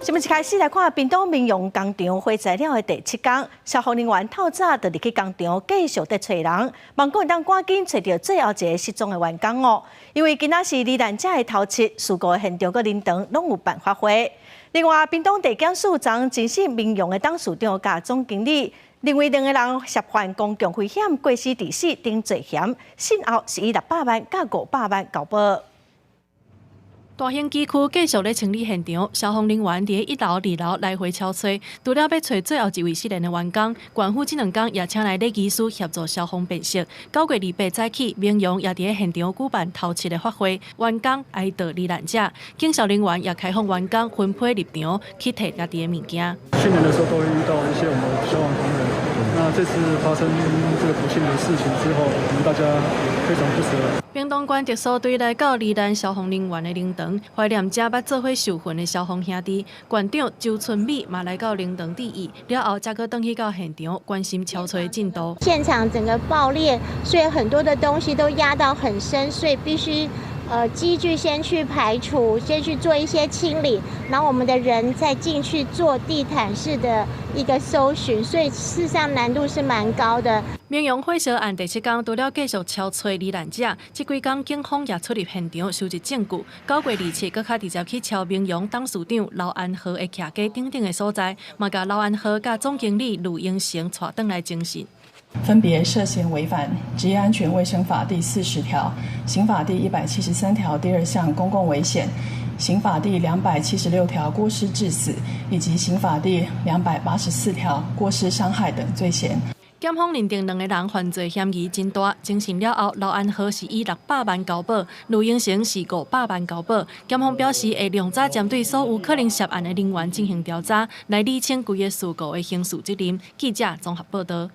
新聞一開始來看，屏東民雄工廠火災了的第七工，消防人員透早就入去工廠繼續佇揣人，望講會當趕緊揣著最後一个失蹤的員工哦。因為今仔是罹難者的頭七，事故的現場佮靈堂攏有辦法會。另外，屏東地檢署昨偵訊民雄的董事長佮總經理，認為兩个人涉犯公共危險過失致死等罪嫌，訊後是以600萬佮500萬交保。大興機區繼續咧清理現場，消防人員佇一樓、二樓來回敲揣，除了欲揣最後一位失聯的員工，縣府這兩工也請來禮儀師協助消防辨識。9月28早起，民雄也佇現場舉辦頭七的法會，員工哀悼罹難者，警消人員也開放員工分批入場去提家己的物件。訓練的時候都會遇到一些我們消防同仁，那這次發生這個不幸的事情之後，我們大家非常不捨。屏東縣特搜隊來到罹難消防人員的靈堂，懷念這捌做伙受訓的消防兄弟。縣長周春米嘛來到靈堂致意，了後才閣轉去到現場關心敲揣進度。現場整個爆裂，所以很多的東西都壓到很深，所以必須機具先去排除，先去做一些清理，然後我們的人再進去做地毯式的一個搜尋，所以事實上難度是蠻高的。民雄火燒案第七工，除了繼續敲揣罹難者，這幾工警方也出入現場收集證據。9月27，閣較直接去敲民雄董事長劉安和的徛家等等的所在，嘛共劉安和佮總經理呂英成帶轉來偵訊。分別涉嫌違反職業安全衛生法第40條、刑法第173條第二項公共危險、刑法第276條過失致死，以及刑法第284條過失傷害等罪嫌。檢方認定兩个人犯罪嫌疑真大，偵訊了後，劉安和是以六百萬交保，呂英成是五百萬交保。檢方表示會量早針對所有可能涉案的人員進行調查，來釐清規个事故的刑事責任。記者綜合報道。